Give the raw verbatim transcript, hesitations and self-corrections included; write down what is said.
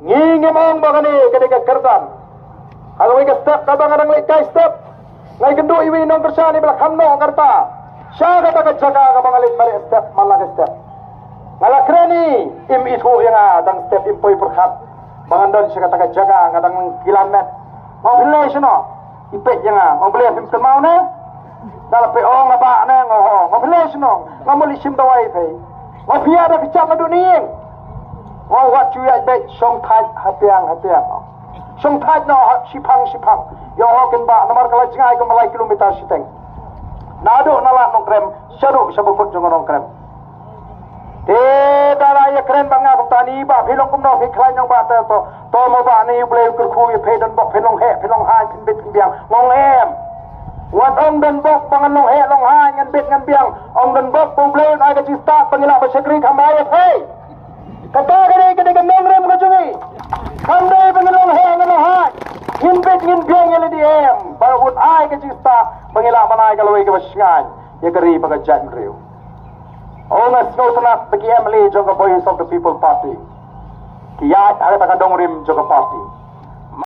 Ngi ngim ong ba kane ka dei ka kyrdan. Ha kawei ka step kaba nga dang leit kai step, nga ïakynduh ïa iwei i nongkyrshan iba la kham noh kyrta sha kata ka jaka kaba nga leit mareh step man la ka step. Nga la kren, i im ithuh ïa nga, dang step im poi pyrkhat ba ngan don sha kata ka jaka, nga dang kilan met. Nga pynlong shano? I peit ïa nga, nga, Blei, phim kynmaw ne? Nga la peit, oh, nga bah ne, nga, oh, nga pynlong shano? Nga mut leit shim dawai phi. Nga phi ïa da ka jam naduh ne ïing. Nga wat shu ïaid beit, shong thait ha tiang ha tiang. Shong thait noh ha shiphang shiphang. Ïa, oh, kin bah, namar ka la jngai kumba lai kilometer shiteng. Naduh na Lad Nongkrem shaduh sha bakut jong u Nongkrem. Te da la ïa kren bad nga kumta, ni bah, phi long kumno, phi khlaiñ nong bah, te to, to mo bah, ni U Blei u kyrkhu ïa phi, don bok phin long heh, phin long haiñ, phin bit phin biang. Nga ong em. Wat ong don bok ba ngan long heh long haiñ, ngan bit ngan biang. Ong don bok ba U Blei un ai ka jingstad ba ngi lah ban shakri kham bha ïa phi. Kata ka dei, ka dei ka nongrim ka jong ngi. Kham dei ba ngin long heh ngin long haiñ, ngin bit ngin biang ïa lade, em. Ba un ai ka jingstad ba ngi lah ban ai ka lawei kaba shngaiñ ïa ka ri bad ka jaitbynriew. Ong, nga sngewtynnat ba ki M L A jong ka Voice of the People Party ki ïaid ha kata ka nongrim jong ka party.